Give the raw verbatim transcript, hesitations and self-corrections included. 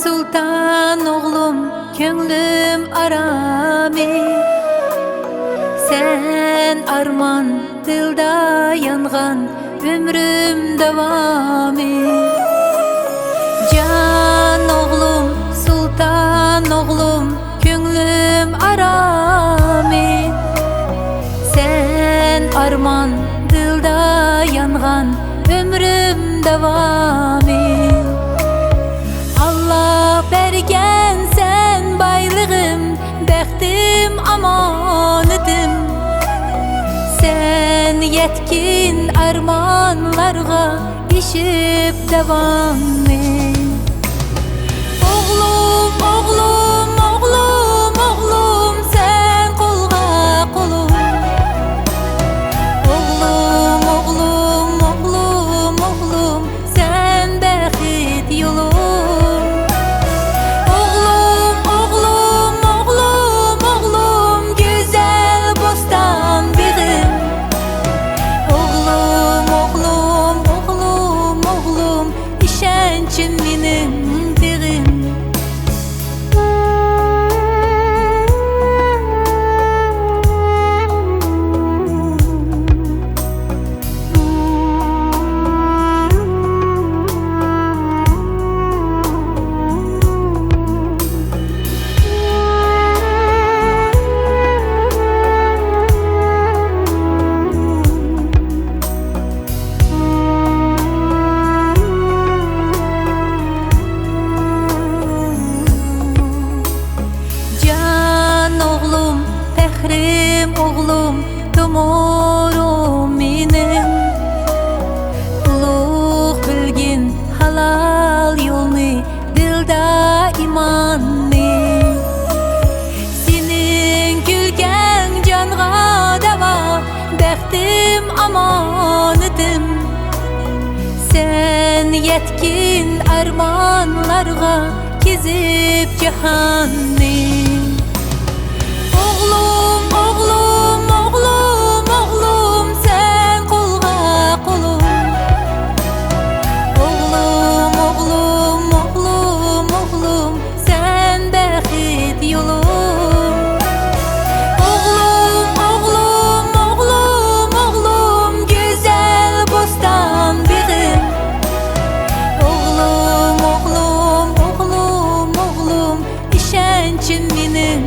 سۇلتان ئوغلۇم، كۆڭلۈم ئارامى، سەن ئارمان دىلدا يانغان ئۆمرۈم داۋامى. جان ئوغلۇم، سۇلتان ئوغلۇم، كۆڭلۈم ئارامى، سەن ئارمان دىلدا يانغان ئۆمرۈم داۋامى. ئاللا بەرگەنسەن بايلىقىم، بەختىم، ئامانىتىم، سەن يەتكىن ئارمانلارغا ئېشىپ داۋامى. ئوغلۇم، ئوغلۇم، ئوغلۇم، ئوغلۇم، سەن قولغا قولۇم. ئوغلۇم، ئوغلۇم، ئوغلۇم، ئوغلۇم، سەن بەخت يولۇم. ئوغلۇم، ئوغلۇم، ئوغلۇم، ئوغلۇم، گۈزەل بوستان بېغىم. ئوغلۇم، ئوغلۇم، ئوغلۇم، ئوغلۇم، ئىشەنچىم مېنىڭ تېغىم. جان ئوغلۇم، پەخرىم ئوغلۇم، تومۇرۇم مېنىڭ. ئۇلۇغ بىلگىن ھالال يولنى، دىلدا ئىماننى. سېنىڭ كۈلكەڭ جانغا داۋا، بەختىم، ئامانىتىم، سەن يەتكىن ئارمانلارغا، كېزىپ جاھاننى. ئوغلۇم، ئوغلۇم، ئوغلۇم، ئوغلۇم، سەن قولغا قولۇم. ئوغلۇم، ئوغلۇم، ئوغلۇم، ئوغلۇم، سەن بەخت يولۇم. ئوغلۇم، ئوغلۇم، ئوغلۇم، ئوغلۇم، گۈزەل بوستان بېغىم. ئوغلۇم، ئوغلۇم، ئوغلۇم، ئوغلۇم، ئىشەنچىم مېنىڭ